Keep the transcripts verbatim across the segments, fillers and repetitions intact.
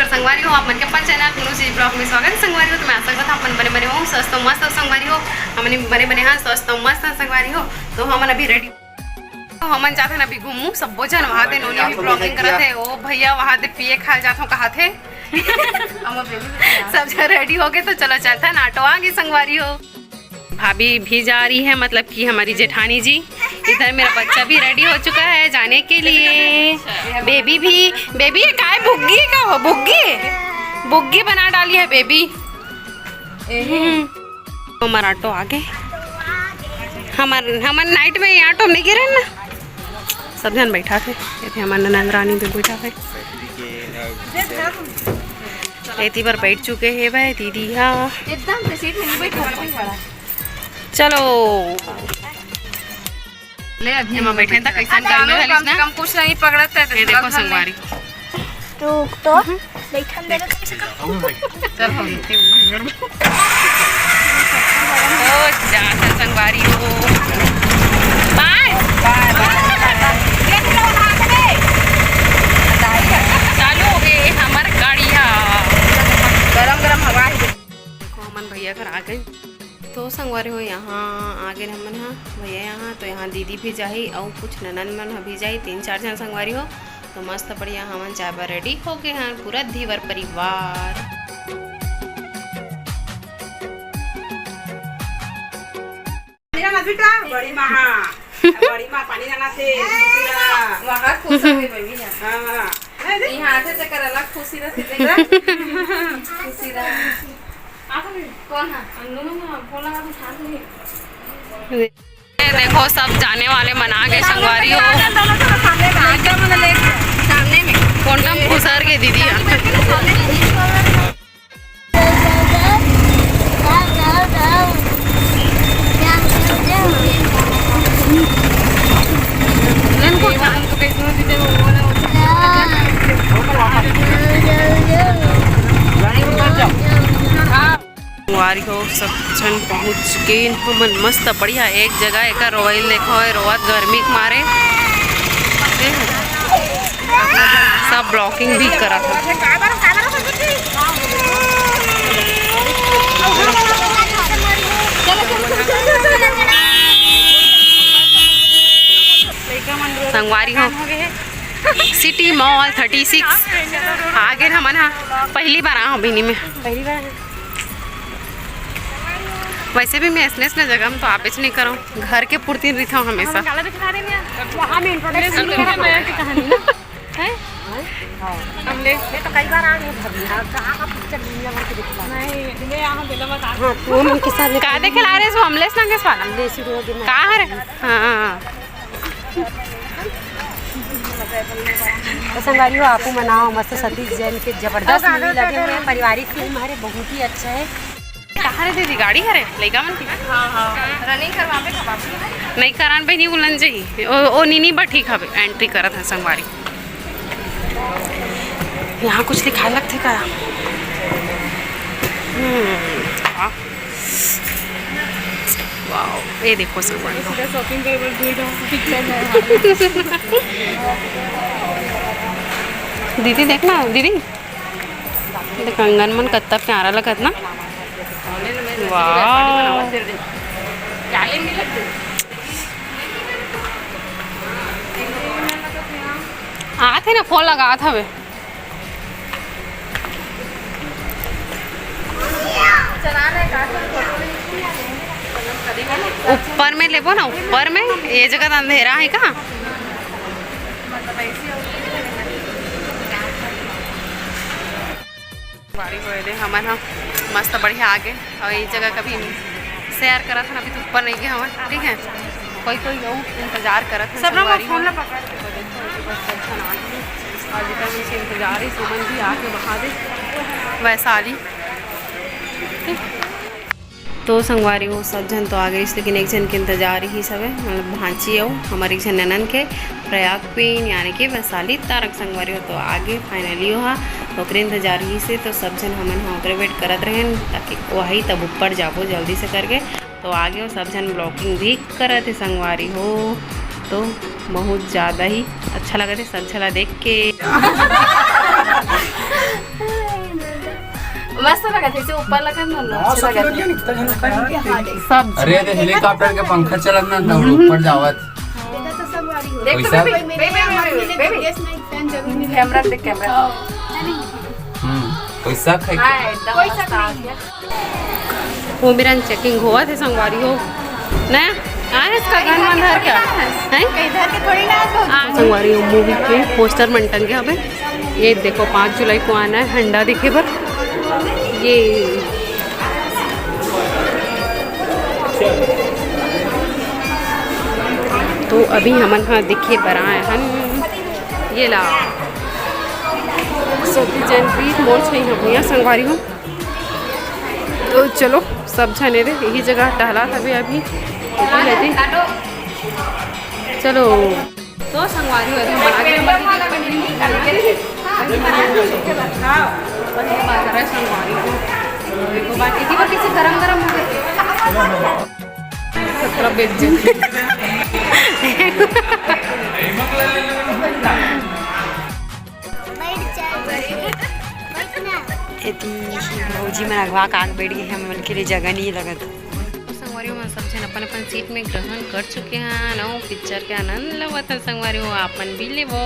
संगवारी हो, आप मन के अपन चैनल कुनू चीज ब्लॉग में स्वागत हे। संगवारी हो, तो मैं आशा करत हूँ आप मन बने बने हो, स्वस्थ हो, मस्त हो। संगवारी हो, हमन बने बने हन, स्वस्थ हो, मस्त हन। संगवारी हो, तो हमन अभी रेडी, तो हमन जात हन अभी घूमू। सब्बो झन वहाँ दे, नोनी भी ब्लॉगिंग करत हे। ओ भैया, वहाँ दे पिए खाए जात हो, कहा थे। सब झन रेडी हो गए, तो चलो चलथन, ऑटो आ गए। संगवारी हो, भाभी भी जा रही है, मतलब कि हमारी जेठानी जी। इधर मेरा बच्चा भी रेडी हो चुका है जाने के लिए। बेबी भी, बेबी ये काय बुग्गी का हो, बुग्गी, बुग्गी बना डाली है बेबी। हम्म। हमार ऑटो आ गए। हमार, हमार नाइट में ये ऑटो में नहीं गिरे ना, सब झन बैठा थे। ये थे हमार ननंद रानी भी बैठा थे। एती बर बैठ चुके हे भाई दीदी हा। एकदम से सीट में नहीं बैठा, कोई खड़ा। चलो। ले अभी एमा बैठे त कैसन गर्मी कम से कम कुछ नहीं पकड़त है, ये देखो संगवारी। रुक तो, बैठन दे दे कम से कम। चल हम ओ जात है संगवारी हो। बाय। बाय, बाय, बाय। चालू हो गए हमार गाड़ी हा। गरम गरम हवा है। देखो, हमन भैया घर आ गए। तो संगवारी हो, यहाँ आ गए हमन हा भैया यहाँ। तो यहाँ दीदी भी जाही और कुछ ननद मन ह भी जाही, तीन चार झन संगवारी हो। तो मस्त बढ़िया हमन जाए बर रेडी हो गए हन, पूरा धीवर परिवार। मेरा ना बेटा, बड़ी माँ, हाँ। बड़ी माँ पानी लाना थे, पूरा। वहाँ खुश हो गई बेबी है। हाँ, हाँ। यहाँ आते ते कर अलग खुशी रहती है। खुशी रहा। कौन है? हम दोनों ना फोन लगा के उठा नहीं। ये देखो, सब जाने वाले मन आ गए संगवारी हो। सामने में। कोंडम खुसर के दीदी है। संगवारी हो, सब झन पहुँच के हमन मस्त बढ़िया एक जगह एकर रोवई देखो, रोवत गर्मी के मारे। सब ब्लॉगिंग भी करत हे। संगवारी हो, सिटी मॉल थर्टी सिक्स आ गए हमन हा। पहली बार आए हो बिनी में। पहली बार। वैसे भी मैं ऐसने ऐसने जगह में तो आबेच नहीं करूँ, घर के पुरती रहिथव हमेशा। हम काला दिखा रहे हैं, वहाँ में इंट्रोडक्शन करा भैया की कहानी ना। हैं? हाँ। हम ले, मैं तो कई बार आ गए भाभी, हाँ, कहाँ का पिक्चर दुनिया भर के दिखला। नहीं, ले यहाँ दिला मत आ। हाँ, तू मन के साथ का देखे ला रहे सो, अमलेश नागेश वाला? अमलेश ही रोज में। का हरे? हाँ। तो संगवारी हो, आपू मनाओ, मस्त सतीश जैन के जबरदस्त मूवी लगे हुए हैं, पारिवारिक फिल्म हरे, बहुत ही अच्छा है। कहाँ रे दीदी, गाड़ी हरे लइका मन के? हाँ, हाँ। रनिंग करवाबे का बाबू? नहीं करान बहिनी, उलन जही। ओ, ओ नीनी बा ठीक हवे, एंट्री करत है संगवारी। यहाँ कुछ लिखाए लगथे का? हम्म, हाँ। वाओ, ये देखो संगवारी। सीधा शॉपिंग करे बर भीड़ हो, पिक्चर में। दीदी देख ना, दीदी। देख, कंगन मन कत्ता प्यारा लगत ना। वाह। आत हे ना, फोन लगात हवे। ऊपर में लेबो ना, ऊपर में। ये जगह तो अंधेरा है का? बारी होए दे, हमन ह मस्त बढ़िया आगे। और ये जगह कभी शेयर करत हन, अभी तो ऊपर नहीं गए हमन, ठीक है। कोई कोई लोग इंतजार करत हन, सब लोग संगवारी फोन हो। ला पकड़ के। और जितना भी से इंतजार है, सुमन भी आके बहा दे वैशाली। तो संगवारी हो, सब झन तो आ गइस, लेकिन एक झन के इंतजार ही सबे, मतलब भांची अउ हमर एक झन ननन के, प्रयाग पेन यानी कि वैशाली तारक संगवारी हो, तो आगे finally ओहा, ओकरे इंतजार ही से तो सब झन हमन ह ओकरे wait करत रहेन, ताकि वही तब ऊपर जाबो जल्दी से करके। तो आगे वो सब झन vlogging भी करत हे संगवारी हो, तो बहुत ज़्यादा ही अच्छा लगत हे सब झला देख के। ऊपर लगा ना, हाँ, अच्छा सब लगा। लोग ये नहीं, कितना झन ऊपर है। सब अरे, ये हेलीकॉप्टर के पंखा चलत ना, तो ऊपर जावत। देखो तो संगवारी हो। देख तो वैसा? Baby, baby, baby, baby. Camera देख, कैमरा। हम्म, कोई शक है क्या? हाँ, एकदम कोई शक नहीं है। वो मेरा चेकिंग होवत हे संगवारी हो। ना? आए इसका गन वन धर क्या? हैं? इधर के थोड़ी ना आज बहुत संगवारी हो, मूवी के पोस्टर मन टंगे हवे। ये देखो, पाँच जुलाई को आना है हंडा देखे बर। ये तो अभी हमन ह देखे बर आए हन। ये ला, सती जन प्रीत मोर छई हम भुइयां संगवारी हो। तो चलो, सब झने रे यही जगह टहला था अभी। चलो, तो संगवारी हो, अभी हम आ गए। संगवारी हो, देखो बात इतनी बार किसी गरम गरम हो गई। खतरा बेइज्जती। एती भौजी मन अगवा काग बैठ गए, हम मन के लिए जगह नहीं लगत। संगवारी हो, सब झन अपन अपन सीट में ग्रहण कर चुके हैं, अउ पिक्चर के आनंद लेवत हैं संगवारी हो, आप मन भी लेवो।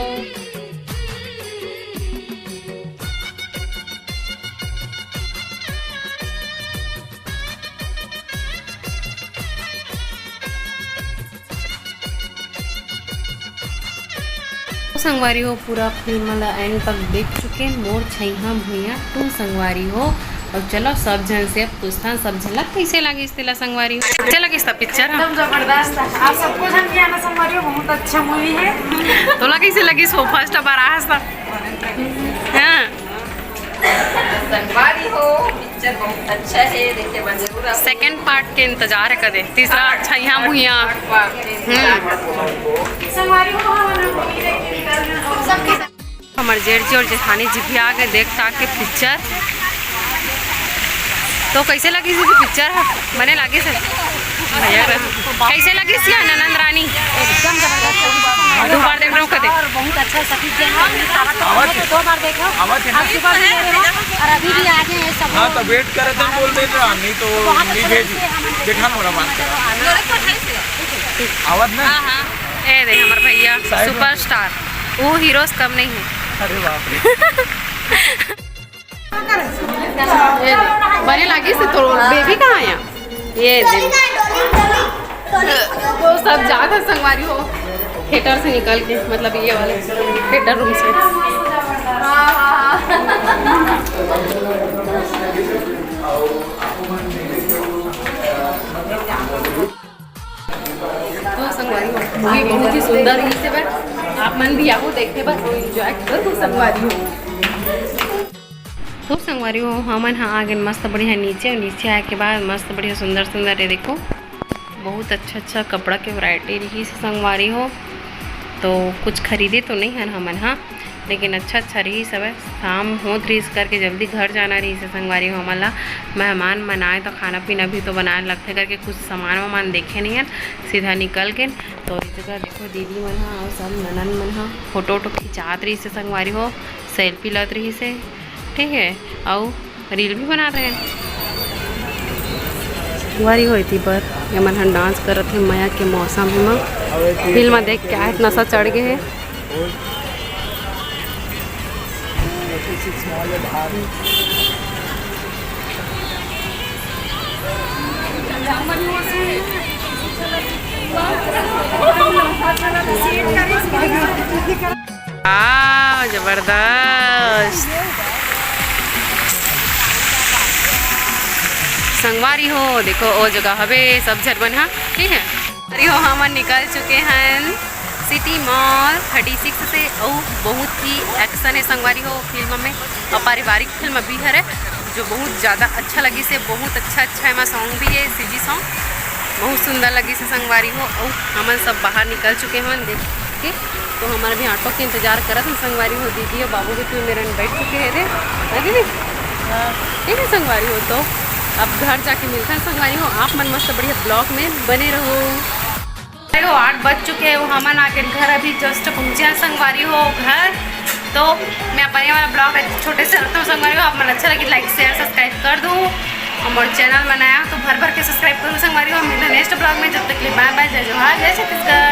संगवारी हो, पूरा फिल्म ला एंड तक देख चुके मोर छइहा भुइयां टू संगवारी हो। अब चलो, सब झन से अब पूछथन, सब झन ला कैसे लगिस तेला संगवारी हो? अच्छा लगिस था पिक्चर? एकदम जबरदस्त है। आप सबको झन भी आना संगवारी हो, बहुत अच्छा मूवी है। तोला कैसे लगिस हो, फर्स्ट बार आया था? हाँ। संगवारी हो, पिक्चर बहुत अच्छा है, देखे बर जरूर आओ। सेकंड पार्ट के इंतजार है कदे, तीसरा हाँ, अच्छा यहाँ भुइयां। Part, part. हम्म। संगवारी हो, हम लोग मूवी देख के निकल रहे हैं। सबके साथ। हमर जेठ जी और जेठानी जी भी आ गए देख ताक के पिक्चर। तो कैसे लगिस पिक्चर? बने लगिस भैया का। कैसे लगिस या ननंद रानी? एकदम जबरदस्त लगिस। दो बार देख रहे हो कदे? और बहुत अच्छा सतीश जैन का भी सारा तो हमने तो दो बार देखा। आवाज है ना? हम सुबह भी गए रहे और अभी भी आ गए हैं सब हाँ, लोग। तो वेट करे तो बोल देते हैं, नहीं तो बहुत नहीं अच्छा भेजी। लगिस है, हम जेठान मोरा बात करा। आवाज ना? हाँ, हाँ। ए दे हमर भैया साइड में। सुपरस्टार, वो हीरो से कम नहीं है। अरे बाप रे। ये बने लागिस तो बेबी कहाँ है? ये दे। वो सब जात हे संगवारी हो थिएटर से निकल के, मतलब ये वाले थिएटर रूम से। तो संगवारी हो, मूवी बहुत ही सुंदर रहिस हे, आप मन भी आओ देखे बर और एंजॉय करो संगवारी हो। तो संगवारी हो, हमन ह आ गेन मस्त बढ़िया नीचे, और नीचे आए के बाद मस्त बढ़िया सुंदर सुंदर, ये देखो, बहुत अच्छा अच्छा कपड़ा के वैरायटी रहिस हे संगवारी हो। तो कुछ खरीदे तो नहीं हन हमन ह, लेकिन अच्छा अच्छा रहिस हवय। शाम होत रहिस करके जल्दी घर जाना रहिस हे संगवारी हो हमन ला। मेहमान मन आए तो खाना पीना भी तो बनाए लगथे करके कुछ सामान वामान देखे नहीं हन, सीधा निकल गेन। तो इस जगह देखो दीदी मन ह और सब ननन मन ह फोटो वोटो खिंचात रहिस हे संगवारी हो, सेल्फी लत रहिस हे, ठीक है, अउ रील भी बनात रहे। संगवारी हो एती बर एमन ह डांस करत हे मया के मौसम म। फिल्म देख के आए नशा चढ़ गए हे। वाह, जबरदस्त। संगवारी हो, देखो, ओ जगह हवे सब झन मन ह, ठीक है। अरे हो, हमन निकल चुके हैं सिटी मॉल थर्टी सिक्स से। अउ बहुत ही एक्शन है संगवारी हो फिल्म में, और पारिवारिक फिल्म भी हरे, जो बहुत ज़्यादा अच्छा लगिस हे। बहुत अच्छा अच्छा एमा सॉन्ग भी है, सीजी सॉन्ग बहुत सुंदर लगिस हे संगवारी हो। अउ हमन सब बाहर निकल चुके हन देख के, तो हमन अभी ऑटो के इंतजार करत हन संगवारी हो। दीदी और बाबू भी फिल्म में बैठ चुके हैं रे, है दीदी? ठीक है संगवारी हो, तो अब घर जाके मिलथन संगवारी हो। आप मन मस्त बढ़िया ब्लॉग में बने रहो। देखो, आठ बज चुके हैं, वो हमन आके घर अभी जस्ट पहुँचे हैं संगवारी हो घर। तो मैं अपन ये वाला ब्लॉग छोटे से रखता हूँ संगवारी हो, आप मन अच्छा लगे लाइक शेयर सब्सक्राइब कर दो। हमर चैनल बनाया तो भर भर के सब्सक्राइब करो संगवारी हो। मिलना नेक्स्ट ब्लॉग में, जब तक के लिए बाय बाय, जय जोहार, जय छत्तीसगढ़।